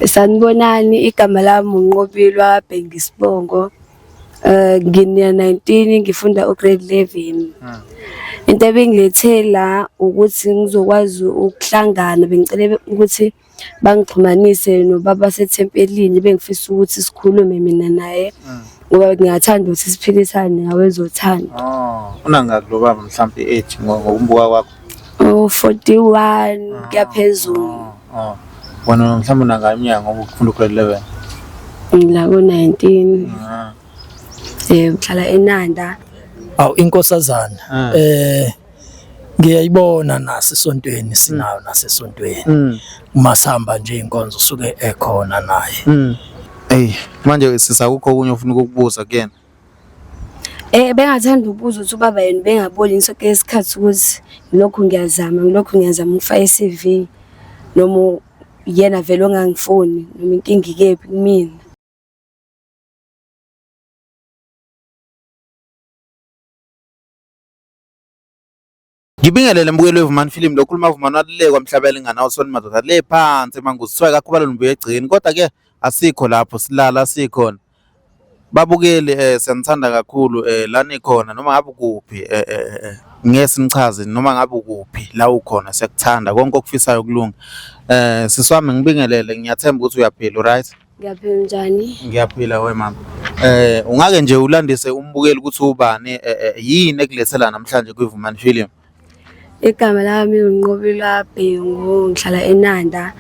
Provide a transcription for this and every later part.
Sanibonani, igama lami uNqobilwa Bhengisibongo. Ngina 19 ngifunda u-grade 11. Into ebingilethe la ukuthi ngizokwazi ukuhlangana, bengicela ukuthi bangixhumanise nobaba sethempelini, bengifisa ukuthi sikhulume mina naye ngoba ngingathanda ukuthi siphilisane ngawezothando. Oh, unangaki lo baba mhlawumbe age ngokumbuka kwakho? Oh, 41 kuya phezulu. Oh, oh. Wena mhlawumbe unangaki iminyaka ngoba ufunda u-grade 11? Ngila ko-19. Ah. Ngihlala eNanda. Awu inkosazana Ah. ngiyayibona nasesontweni sinayo nasesontweni uma sihamba nje inkonzo suke ekhona naye. Ey, manje sisakukho okunye ofuna ukukubuza kuyena. Bengathanda ukubuza ukuthi ubaba yena ubengaboni sonke isikhathi ukuthi ngilokhu ngiyazama, ngilokhu ngiyazama ukufaka i-CV noma yena vele ongangifuni noma inkinga ikephi kumina. Ngibingelele mbukeli weVumani Film lo khuluma Vumani walulekwa mhlaba elingana usoni madoda le phansi manguzi kuthiwa kakhubalo nibuye egcini kodwa ke asikho lapho silala sikhona. Babukeli siyanithanda kakhulu la nikhona noma ngabe ukuphi ngeke sinichaze noma ngabe ukuphi la ukhona siyakuthanda konke okufisayo kulunga. Sisi wami ngibingelele ngiyathemba ukuthi uyaphila right? Ngiyaphila njani? Ngiyaphila we mama. Ungake nje ulandise umbukeli ukuthi ubani yini ekulethela namhlanje kwiVumani Film? Igama lami uNqobilwa Bhengu, ngihlala eNanda.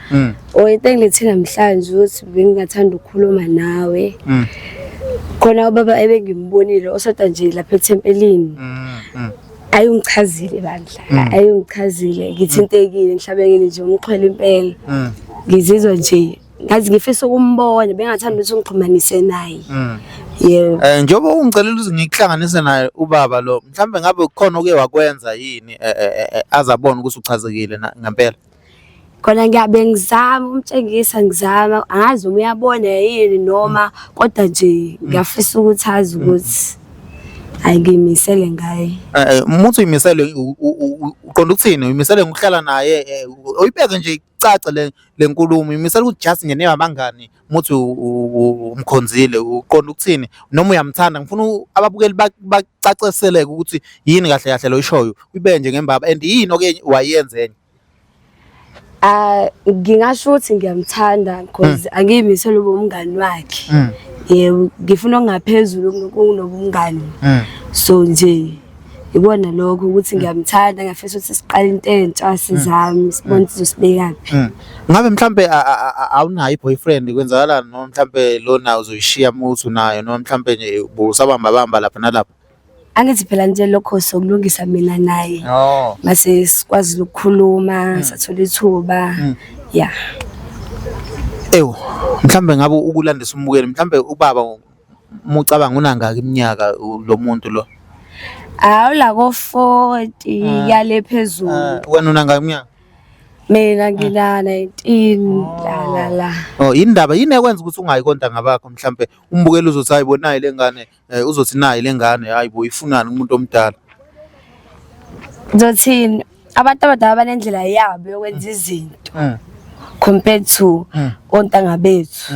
Oh, into engilethe namhlanje ukuthi bengingathanda ukukhuluma nawe. Khona ubaba ebengimbonile osodwa nje lapha ethempelini. Ayungichazile bandla, ayungichazile, ngithintekile, ngihlabekile nje umxhwele impela. Ngizizwa nje ngazi ngifisa ukumbona, bengathanda ukuthi ungixhumanise naye. Yebo. Njengoba ungicelela ukuthi ngikuhlanganise naye ubaba lo, mhlambe ngabe kukhona oke wakwenza yini azabona ukuthi uchazekile ngempela? Khona ngiyabe ngizama ukumtshengisa, ngizama angazi noma uyabona yini noma kodwa nje ngiyafisa ukuthi azi ukuthi ayimisele ngaye. Uma uthi uyimisele uqonda ukuthini? Uyimisele ngokuhlala naye, uyibeke nje icace le nkulumo, uyimisele ukuthi just nje nibe abangani uma uthi umkhonzile uqonda ukuthini? Noma uyamthanda? Ngifuna ababukeli bacaciseleke ukuthi yini kahle kahle lo oyishoyo, uyibeke nje ngembaba and yini oke wayenza enye. Ngingasho ukuthi ngiyamthanda because angiyimisele ube umngani wakhe. Yebo, ngifuna okungaphezulu kunobungani. So nje ikona lokho ukuthi ngiyamthanda, ngiyafisa ukuthi siqale into entsha sizame sibone ukuthi izosibekaphi. Ngabe mhlambe awunayo i-boyfriend kwenzakalani noma mhlambe lona uzoyishiya uma uthi unayo noma mhlambe nje usabamba bamba lapha nalapha? Angithi phela nje lokho sokulungisa mina naye. Oh. Mase sikwazi ukukhuluma, sathola ithuba. Yeah. Ewu, mhlambe ngabe ukulandisa umbukeli mhlambe ubaba uma ucabanga unangaki iminyaka lo muntu lo? Awula ko 40 yale phezulu. Wena unangaki iminyaka? Mina ngina 19 la la la. Oh, indaba yini ekwenza ukuthi ungayi kontanga bakho mhlambe umbukeli uzothi hayibo nayi lengane uzothi nayi lengane hayibo ifunani kumuntu omdala. Ngizothini abantu abadala banendlela yabo yokwenza izinto compared to ontanga bethu.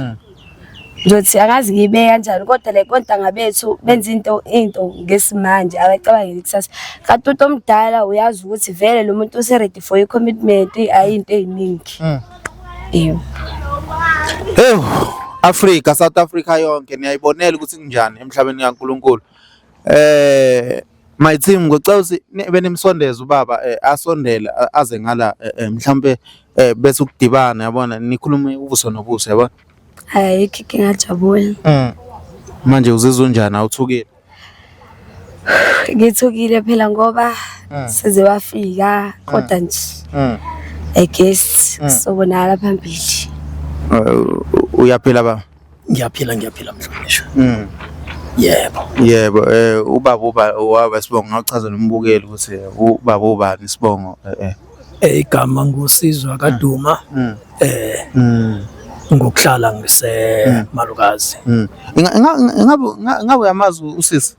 Ngizothi akazi ngiyibeke kanjani kodwa like ontanga bethu benza into ngesimanje abacabangeli ikusasa. Kanti umuntu omdala uyazi ukuthi vele lo muntu use-ready for i-commitment ayinto ey'ningi. Yebo. Ewu, Africa, South Africa yonke niyayibonela ukuthi kunjani emhlabeni kaNkulunkulu. My team ngicela ukuthi benimsondeze ubaba asondele aze ngala mhlambe bese ukudibana yabona nikhulume ubuso nobuso yabona. Ayikho inkinga ngajabula. Manje uzizwa unjani awuthukile? Ngithukile phela ngoba size wafika kodwa nje I guess sobonakala phambili. Uyaphila baba? Ngiyaphila ngiyaphila mhlonishwa. Yebo. Yebo, ubaba uba waba sibongo ngawuchazela umbukeli ukuthi ubaba ubani isibongo Igama nguSizwa kaDuma. Ngokuhlala ngise Malukazi. Ingabe uyamazi usisi?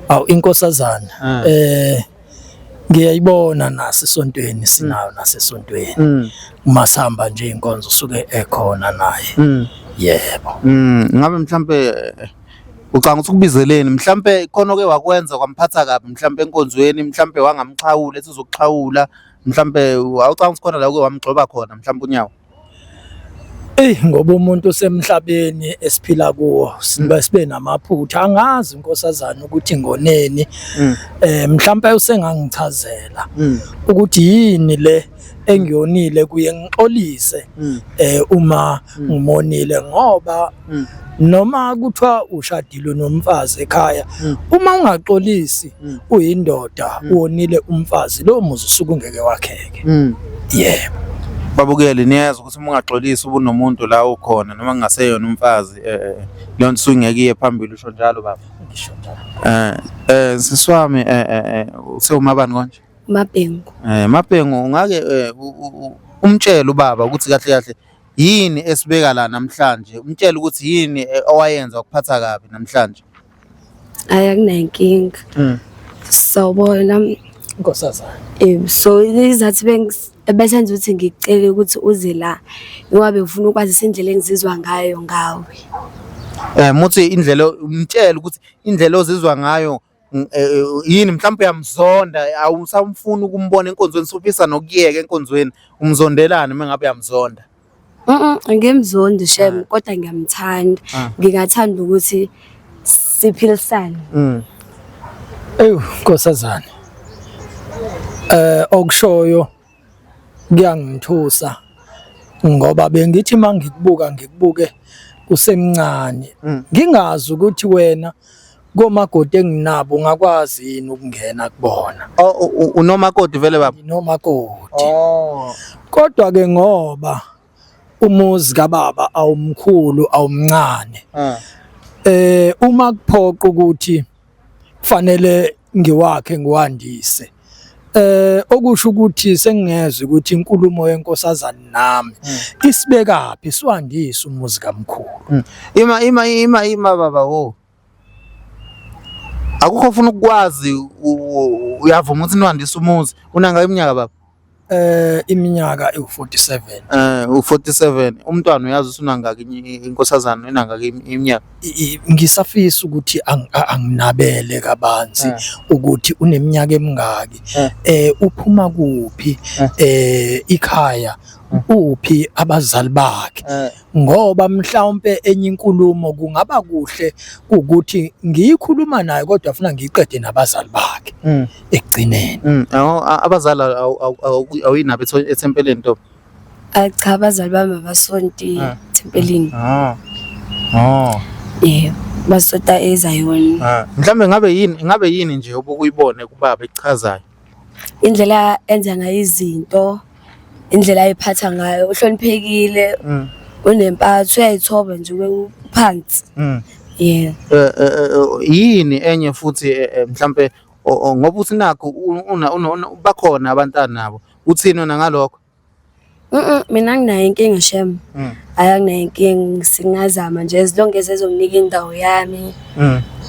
Awu inkosazana. Ngiyayibona nasesontweni sinayo nasesontweni. Uma sihamba nje inkonzo usuke ekhona naye. Yebo. Ngabe mhlambe ucanga ukuthi ukubizeleni mhlambe khona oke wakwenza kwamphatha kabi mhlambe enkonzweni mhlambe wangamxhawula ethi uzokuxhawula mhlambe awucanga ukuthi khona la uke wamgxoba khona mhlambe unyawo. Eyi ngoba umuntu usemhlabeni esiphila kuwo sibe sibe namaphutha angazi inkosazana ukuthi ngoneni mhlambe usengangichazela ukuthi yini le engiyonile kuye ngixolise uma ngimonile ngoba noma kuthiwa ushadile nomfazi ekhaya uma ungaxolisi uyindoda uwonile umfazi lo muzi usuke ungeke wakheke. Yebo. Babukeli niyezwa ukuthi uma ungaxolisi ubunomuntu la ukhona noma kungaseyona umfazi leyo nto ingeke iye phambili usho njalo baba. Ngisho njalo. Sisi wami usewumabani konje? Mabhengu. Mabhengu ungake umtshele ubaba ukuthi kahle kahle yini esibeka la namhlanje, umtshele ukuthi yini owayenza ukuphatha kabi namhlanje. Hayi akunankinga. Sawubona Nkosazana. So izathu besenza ukuthi ngikucele ukuthi uze la ngoba bengifuna ukwazisa indlela engizizwa ngayo ngawe. Muthi indlela umtshele ukuthi indlela ozizwa ngayo yini mhlawumbe uyamzonda awusamfuni ukumbona enkonzweni sufisa nokuyeka enkonzweni umzondelani uma ngabe uyamzonda? Angimzondi shem kodwa ngiyamthanda. Ngingathanda ukuthi siphilisane. Ewu nkosazana. Okushoyo kuyangithusa ngoba bengithi mangikubuka ngikubuke usemncane. Ngingazi ukuthi wena komakoti enginabo ungakwazi yini ukungena kubona. Oh, unomakoti vele baba? Nginomakoti. Kodwa ke ngoba umuzi kababa awumkhulu awumncane. Uma kuphoqa ukuthi kufanele ngiwakhe ngiwandise. Okusho ukuthi sengingezwe ukuthi inkulumo yenkosazana nami isibekaphi siwandise umuzi kamkhulu. Ima ima ima ima baba wo. Akukho ufuna ukwazi uyavuma ukuthi niwandise umuzi unanga iminyaka baba? Iminyaka ewu-47. U47 umntwana uyazi ukuthi unangaki inkosazana inangaki iminyaka? Ngisafisa ukuthi anginabele kabanzi ukuthi uneminyaka emingaki, uphuma kuphi, ikhaya uphi abazali bakhe, ngoba mhlawumbe enye inkulumo kungaba kuhle ukuthi ngiyikhuluma naye kodwa funa ngiyiqede nabazali bakhe ekugcineni. Abazali awuyinabo ethempelini ntombi? Cha, abazali bami abasonti ethempelini. Yebo, basonta eZayoni. Mhlambe ngabe yini nje obukuyibone kubaba echazayo? Indlela enza ngayo izinto, indlela ayiphatha ngayo, uhloniphekile, unempatho, uyayithoba nje uphansi. Yebo. Yini enye futhi mhlambe ngoba uthi nakho bakhona abantwana nabo, uthini wena ngalokho? Mina nginayo inkinga shem. Hayi anginayo inkinga, singazama nje as long as ezonginika indawo yami.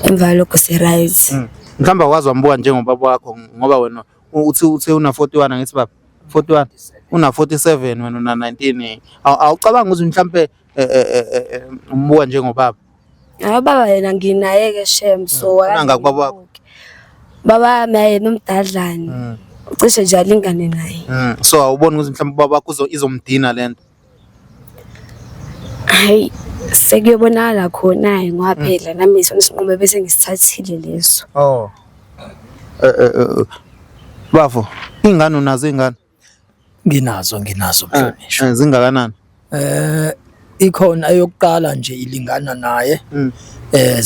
Emva lokho si right. Mhlawumbe akwazi wambuka njengobaba wakho ngoba wena uthi una 41 angithi baba? 41 una 47 wena una 19. Awucabanga ukuthi mhlambe umbuka njengobaba? Hayi baba yena nginaye ke shem, so Unangaki baba wakho? Baba wami yena umdadlana. Ucishe nje alingane naye. So awuboni ukuthi mhlawumbe ubaba wakho izomdina lento? Hayi sekuyobonakala khona ngoba phela nami isona isinqumo bese ngisithathile leso. Oh. Bafo, ingane unazo ingane? Nginazo mhlonishwa. Zingakanani? Ikhona eyokuqala nje ilingana naye.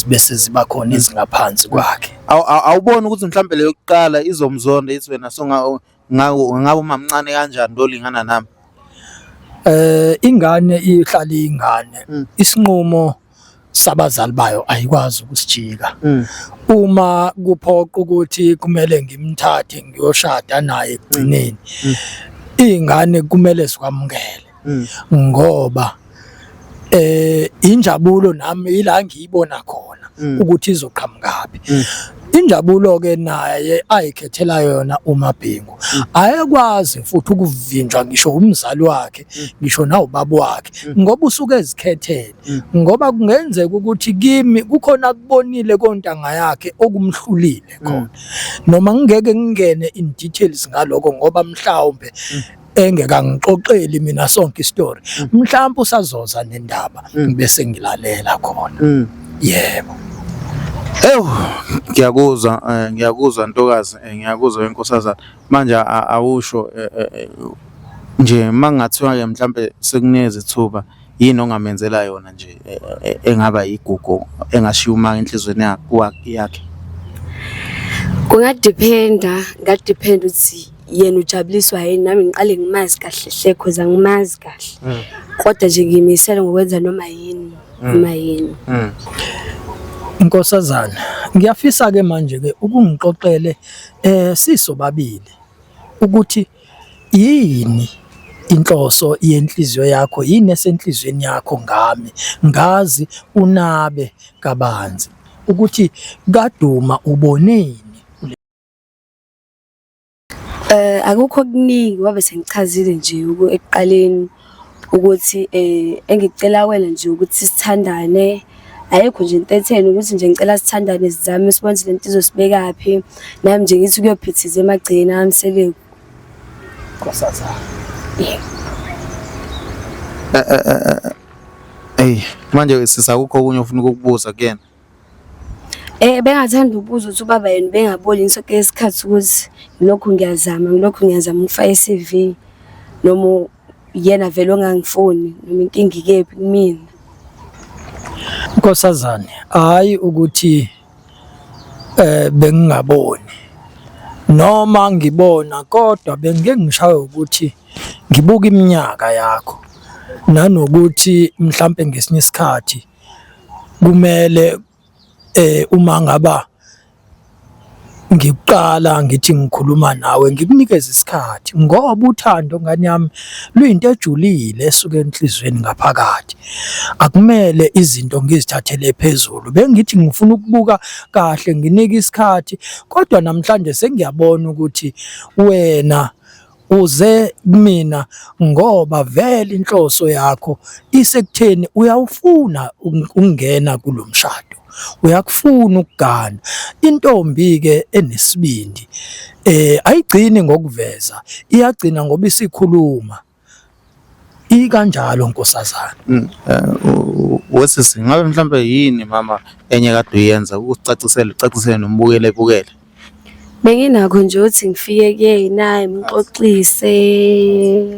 Bese ziba khona izingaphansi kwakhe. Awuboni ukuthi mhlambe leyo yokuqala izomzonda ithi wena ngabe umamncane kanjani lolingana nami? Ingane ihlala ingane. Isinqumo sabazali bayo ayikwazi ukusijika. Uma kuphoqa ukuthi kumele ngimthathe ngiyoshada naye ekugcineni, ingane kumele sikwamukele ngoba injabulo nami ila ngiyibona khona ukuthi izoqhamukaphi. Injabulo ke naye ayikhethela yona uMabhengu ayekwazi futhi ukuvinjwa ngisho umzali wakhe ngisho nawubaba wakhe ngoba usuke ezikhethele ngoba kungenzeka ukuthi kimi kukhona akubonile kontanga yakhe okumhlulile khona noma ngingeke ngingene in details ngaloko ngoba mhlawumbe engekangixoxeli mina sonke istory mhlawumbe usazoza nendaba ngibe sengilalela khona. Yebo. Ewu, ngiyakuzwa, ngiyakuzwa ntokazi, ngiyakuzwa wenkosazana. Manje awusho nje mangathiwa ke mhlambe sekunezithuba yini ongamenzela yona nje engaba igugu engashiya uma enhlizweni yakhe? Kungadependa, kungadependa ukuthi yena ujabuliswa yini, nami ngiqale ngimazi kahle hle cause angimazi kahle. Kodwa nje ngiyimisele ngokwenza noma yini, noma yini. Nkosazana, ngiyafisa ke manje ke ukungixoxele sisobabili ukuthi yini inhloso yenhliziyo yakho, yini esenhliziyweni yakho ngami, ngazi unabe kabanzi ukuthi kaduma uboneni. Akukho okuningi wabe sengichazile nje ekuqaleni ukuthi engikucela wena nje ukuthi sithandane. Ayikho nje into etheni ukuthi nje ngicela sithandane sizame sibone ukuthi lento izosibekaphi. Nami nje ngithi kuyophithiza emagcekeni aMseleku. Nkosazana. Yebo. Ey, manje sisakukho okunye ofuna ukukubuza kuyena? Bengathanda ukubuza ukuthi ubaba yena ubengaboni yini sonke isikhathi ukuthi ngilokhu ngiyazama, ngilokhu ngiyazama ukufaka i-CV noma yena vele ongangifuni noma inkinga ikephi kumina. Nkosazane, hayi ukuthi bengingaboni noma ngibona kodwa bengike ngishawe ukuthi ngibuka iminyaka yakho nanokuthi mhlampe ngesinye isikhathi kumele uma ngaba ngikuqala ngithi ngikhuluma nawe ngikunikeze isikhathi ngoba uthando ngane yami luyinto ejulile esuke enhliziyweni ngaphakathi. Akumele izinto ngizithathele phezulu, bengithi ngifuna ukubuka kahle nginike isikhathi kodwa namhlanje sengiyabona ukuthi wena uze kumina ngoba vele inhloso yakho isekutheni uyawufuna ukungena kulo mshado, uyakufuna ukugana. Intombi-ke enesibindi ayigcini ngokuveza, iyagcina ngoba isikhuluma. Ikanjalo nkosazana. Wesisi, ngabe mhlambe yini mama enye kade uyenza ukucacisela ucacisele nombukele ebukele? Benginakho nje ukuthi ngifike kuyena ngimxoxise.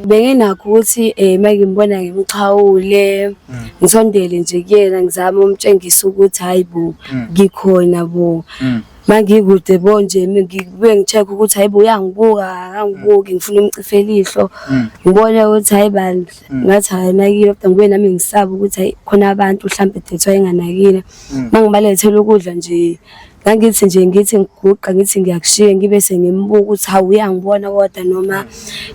Benginakho ukuthi uma ngimbona ngimxhawule, ngisondele nje kuyena ngizame umtshengisa ukuthi hhayi bo, ngikhona bo. Uma ngikude bo nje ngibuye ngi-check ukuthi hhayi bo uyangibuka, akangibuki, ngifuna umcifela ihlo. Ngibone ukuthi hhayi bandla, ngathi akanakile kodwa ngibuye nami ngisaba ukuthi hhayi khona abantu hlampe that's why enganakile. Uma ngibalethela ukudla nje, ngangithi nje ngithi ngiguqa ngithi ngiyakushiya ngibe sengimbuka ukuthi hawu uyangibona kodwa noma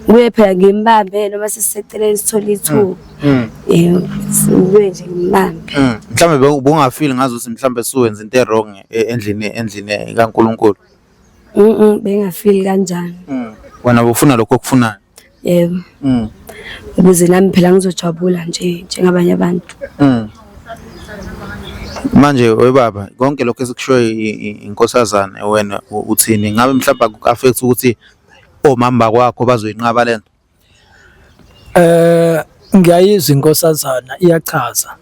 ngibuye phela ngimbambe noma sesiseceleni sithole ithuba. Ngibuye nje ngimbambe. Mhlawumbe ubungafili ngazi ukuthi mhlawumbe suwenza into e-wrong endlini kaNkulunkulu. Bengafili kanjani. Wena ubufuna lokho okufunayo. Yebo. Ukuze nami phela ngizojabula nje njengabanye abantu. Manje webaba konke lokho esikushoyo inkosazane wena uthini? Ngabe mhlawumbe aku-affect ukuthi omama bakwakho bazoyinqaba lento? Ngiyayizwa inkosazana iyachaza.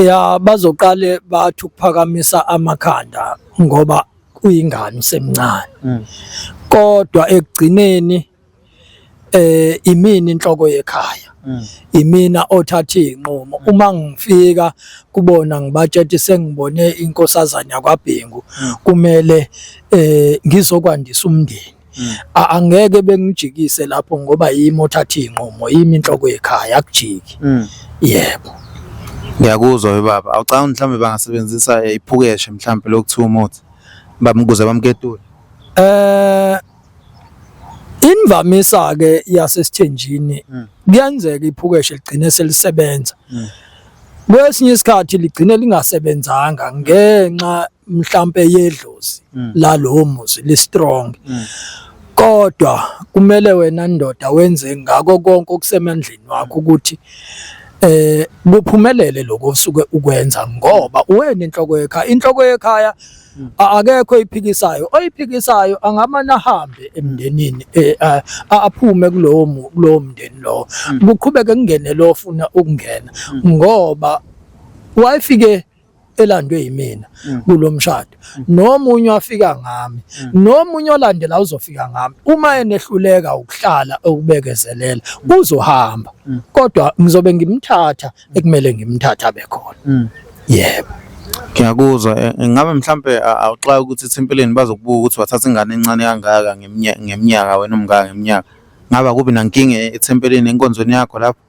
Ya bazoqale bathi ukuphakamisa amakhanda ngoba uyingane usemncane. Kodwa ekugcineni imini inhloko yekhaya. Imina othatha izinqumo. Uma ngifika kubona ngibatshela sengibone inkosazana yakwaBhengu kumele ngizokwandisa umndeni. Angeke bengijikise lapho ngoba yimi othatha izinqumo, yimi inhloko yekhaya, akujiki. Yebo. Ngiyakuzwa webaba. Awucabangi mhlawumbe bangasebenzisa iphukeshe mhlawumbe lokuthiwa umuthi bamkuze bamketule? Imvamisa ke yasesithenjini kuyenzeka iphukeshe ligcine selisebenza. Kwesinye isikhathi ligcine lingasebenzanga ngenxa mhlambe yedlozi lalowo muzi li strong. Kodwa kumele wena ndoda wenze ngako konke okusemandleni wakho ukuthi kuphumelele lokho osuke ukwenza, ngoba uwena inhloko yekhaya. Inhloko yekhaya akekho oyiphikisayo, oyiphikisayo angamane ahambe emndenini, aphume kulowo mndeni lowo, kuqhubeke kungene lo ofuna ukungena, ngoba wayefike elandwe yimina kulomshado, nomunye wafika ngami, nomunye olandela uzofika ngami. Uma enehluleka ukuhlala ukubekezelela uzohamba, kodwa ngizobe ngimthatha ekumele ngimthatha abe khona. Yebo. Ngiyakuzwa. Ngabe mhlampe awuxaki ukuthi ethempelini bazokubuka ukuthi wathatha ingane encane kangaka ngeminyaka, wena umngaka ngeminyaka? Ngabe akubi nankinga ethempelini enkonzweni yakho lapho?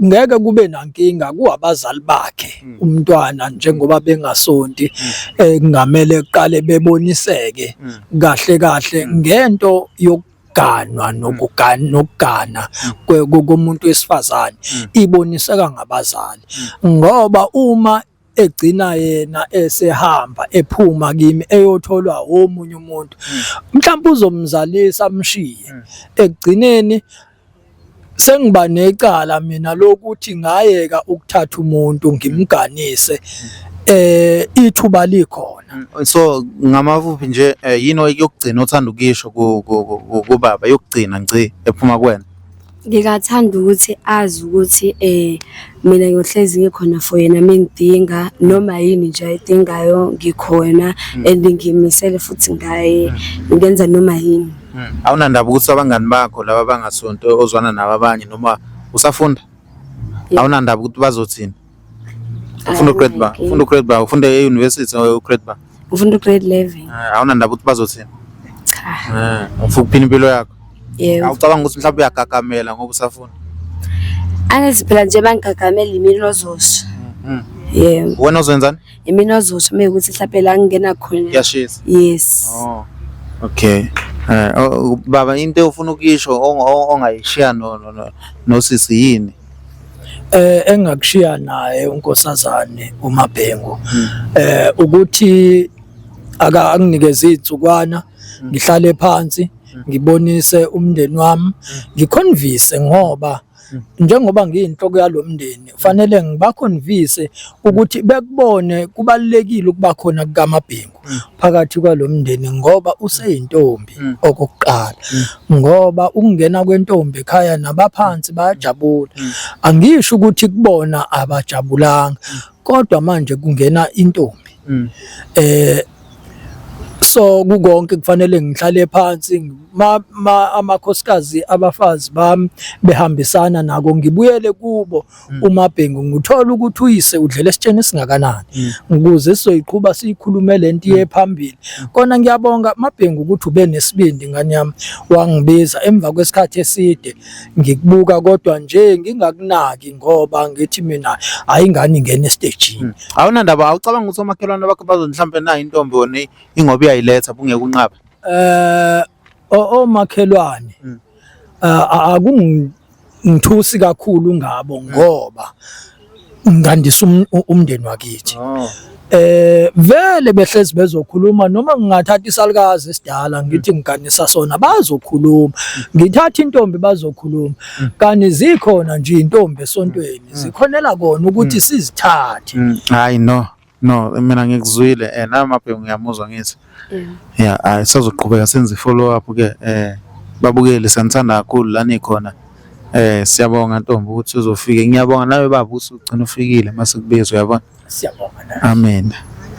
Ngeke kube nankinga kuwabazali bakhe umntwana, njengoba bengasonti, kungamele kuqale beboniseke kahle kahle ngento yokuganwa nokugana komuntu wesifazane, iboniseka ngabazali, ngoba uma egcina yena esehamba ephuma kimi eyotholwa omunye umuntu, mhlawumbe uzomzalisa amshiye, ekugcineni sengiba necala mina lokuthi ngayeka ukuthatha umuntu ngimganise, ithuba likhona. So ngamafuphi nje, yini yokugcina othanda ukuyisho kubaba, yokugcina ngci ephuma kuwena? Ngingathanda ukuthi azi ukuthi mina ngiyohlezi ngikhona for yena mengidinga noma yini nje ayidingayo, ngikhona and ngimisele futhi ngaye, ngenza noma yini. Awunandaba ukuthi abangani bakho laba abangasonto ozwana nabo abanye, noma usafunda? Yeah. Awunandaba ukuthi bazothini? Ufunda u-grade ba? Ufunda u-grade ba? Ufunda e-university or u-grade ba? Ngifunda u-grade 11. Awunandaba ukuthi bazothini? Cha. Ufuna ukuphila impilo yakho? Yebo. Awucabanga ukuthi mhlawumbe uyagagamela ngoba usafunda? Angithi phela nje bangigagamela imini ozosha. Yebo. Wena uzoyenzani? Imini ozosha uma ukuthi mhlawumbe la ngingena khona. Kuyashisa. Yes. Oh. Okay. Baba, into ofuna ukuyisho ongayishiya no nosisi yini? Engakushiya naye unkosazane uMabhengu ukuthi aka anginikeze izinsukwana, ngihlale phansi ngibonise umndeni wami, ngiconvince, ngoba njengoba ngiyinhloko yalomndeni fanele ngibaconvince ukuthi bekubone kubalekile ukuba khona kukaMabhengu phakathi kwalomndeni, ngoba useyintombi okokuqala, ngoba ukungena kwentombi ekhaya nabaphansi bayajabula. Angisho ukuthi kubona abajabulanga, kodwa manje kungena intombi, so kukonke kufanele ngihlale phansi ma amakhosikazi abafazi bami behambisana nako, ngibuyele kubo uMabhengu, ngithola ukuthi uyise udlela esitsheni esingakanani, ukuze sizoyiqhuba siyikhulume lento iye phambili. Kona ngiyabonga Mabhengu ukuthi ube nesibindi ngane yami, wangibiza emva kwesikhathi eside ngikubuka, kodwa nje ngingakunaki ngoba ngithi mina hayi, ingane ingena estejini. Awunandaba, awucabanga ukuthi omakhelwane bakho bazo mhlambe nayo intombi wona ingoba uyayiletha bungeke unqabe? Omakhelwane akungithusi kakhulu ngabo, ngoba ngandisa umndeni wakithi. Vele behlezi bezokhuluma, noma ngingathatha isalukazi esidala ngithi ngiganisa sona bazokhuluma, ngithatha intombi bazokhuluma, kanti zikhona nje intombi esontweni zikhonela kona ukuthi sizithathe. Hayi, no, mina ngikuzwile, nawe Mabhengu ngiyamuzwa ngithi. Yeah, hayi, sizoqhubeka senze follow up ke. Babukeli, siyanithanda kakhulu la nikhona. Siyabonga ntombi ukuthi uzofike. Ngiyabonga nawe baba ukuthi ugcina ufikile mase kubizwa, uyabona. Siyabonga nawe. Amen.